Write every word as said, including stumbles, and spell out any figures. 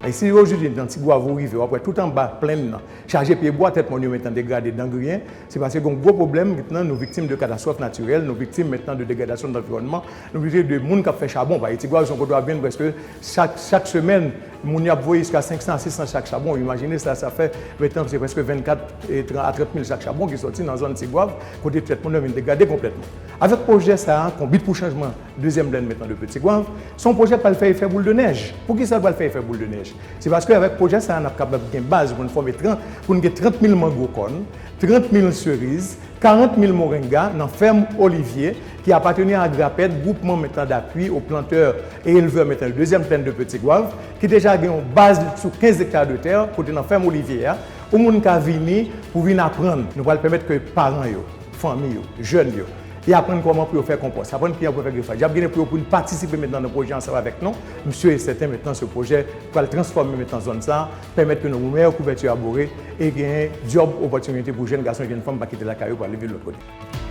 E si ojodi nan Tigwav ou rive, w ap wè tout anba plenn nan, chaje pyebwa, tèt mòn yo menm degrade, dan griyen, se paske gen yon gwo pwoblèm, mentnan nou viktim de katastwòf natirèl, nou viktim mentnan de degradasyon de lanviwònman, nou viktim de moun k ap fè chabon. Paske Tigwav se yon kote w ap jwenn prèske chak, chak semèn, moun y ap voye jiska senk san a sis san sak chabon. Imajine sa, sa fè mentnan se prèske vennkat e tran- a trant mil sak chabon ki sòti nan zòn Tigwav, kote tèt mòn yo vin degrade konplètman. Avèk pwojè sa a, Konbit pou Chanjman, dezyèm plèn mentnan de Ti Gwav, se yon pwojè k pral fè efè boul de nèj. Poukisa l pral fè efè boul de nèj? Se paske avèk pwojè sa a, n ap kapab gen baz pou n fòme trant, pou n gen trant mil mango kòn, trant mil seriz, karant mil morenga nan fèm Olivye ki apateni a Agrapèd, gwoupman mentnan dapui o plantè e elvè mentnan de dezyèm plèn de Ti Gwav, ki deja gen yon baz sou kenz ekta de tè kote nan fèm Olivye a, yon moun ka vini pou vin aprann. Nou pral pèmèt ke paran yo, fanmi yo, jèn yo, e aprann kòman pou yo fè konpòs, aprann kijan pou yo fè grefaj. Y ap gen pou yo pou n patisipe mentnan nan pwojè ansanm avèk nou. M si e sèten mentnan se pwojè pral transfòme mentnan zòn sa a, pèmèt ke nou meyè kouvèti abore e genyen djòb, opòtinite pou jèn gason e jèn fanm pa kite lakay yo pou ale viv lòt kote.